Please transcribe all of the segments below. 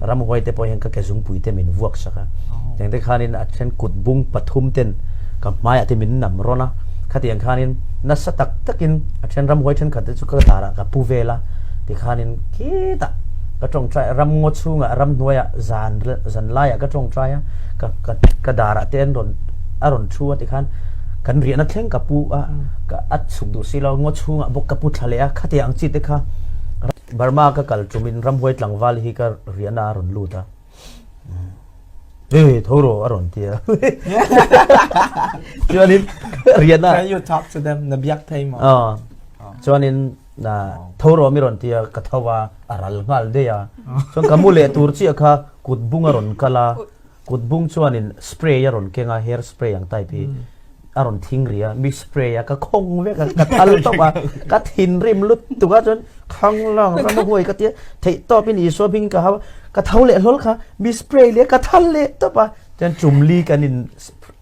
Ramhuai te pawh hian ka ke zungpui te min vuak sak a. Tiang te khanin a then kut bung pathum ten ka hmaiah te min nam rawn a. Khatiang khanin nasa tak takin a then ramhuai thenkhat te chu ka darah ka pu vel a. Tikhanin khitah ka tawngtai ramngaw chhungah ramhnuaiah zan zan laiah ka tawngtai a. Ka ka ka darah te an rawn a rawn thu a tikhan kan riahna thleng ka pu a. Ka a chhuk duh si lo ngaw chhungah bawk ka pu thla leh a. Khatiang ang chi te kha Burma ka kal tumin ramhuai tlangval hi ka riahna a rawn lut a. Hey, tho rawh a rawn ti a. Chuanin riahna Can you talk to them? Na biak thei maw? Ah. Chuanin na tho rawh mi rawn ti a, ka tho a, a ral nghal daih a. Chuan ka mu leh tur chiah kha kut bung a rawn kal a. Kut bung chuanin spray a rawn keng a, hair spray ang type hi a rawn thing ri a, mi spray a, ka khawng vek a, ka thal tawp a, ka thinrim lutuk a, chuan khang lang ram a huai ka tia, theih tawpin Isua hming ka hau a, ka tho leh hlawl kha, mi spray leh ka thal leh tawp a, chuan chumli kan in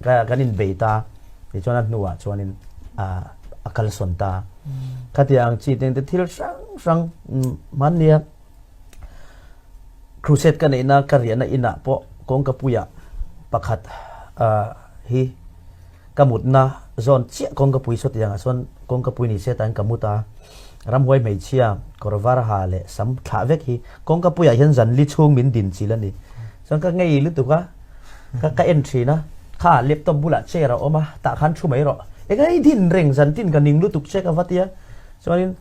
kan in bei ta, tichuan a hnuah chuanin a kalsawn ta. Khatiang ang chi te thil hrang hrang hmannia. Crusade ka neihna ka riahna inah pawh kawngkapuiah pakhat hi ka mutna zawn chiah kawngkapui sawtiangah chuan kawngkapui ni se tain ka mut a, ramhuai hmeichhia kawr var ha leh sam thlah vek hi kawngkapuiah hian zan li chhung min din chil a ni. Chuan ka ngei lutuk a, ka ka en thin a, kha laptop bulah chair a awm a, tah khan thu mai rawh. Eng din reng zan tin ka ning lutuk che ka va tia. Chuanin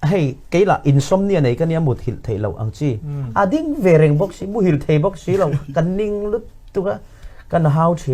Hei, kei lah insomnia nei ka nia muthilh theih loh ang chi. A ding ve reng bawk si, muhil thei bawk si lo, ka ning lutuk a, ka na hau thin.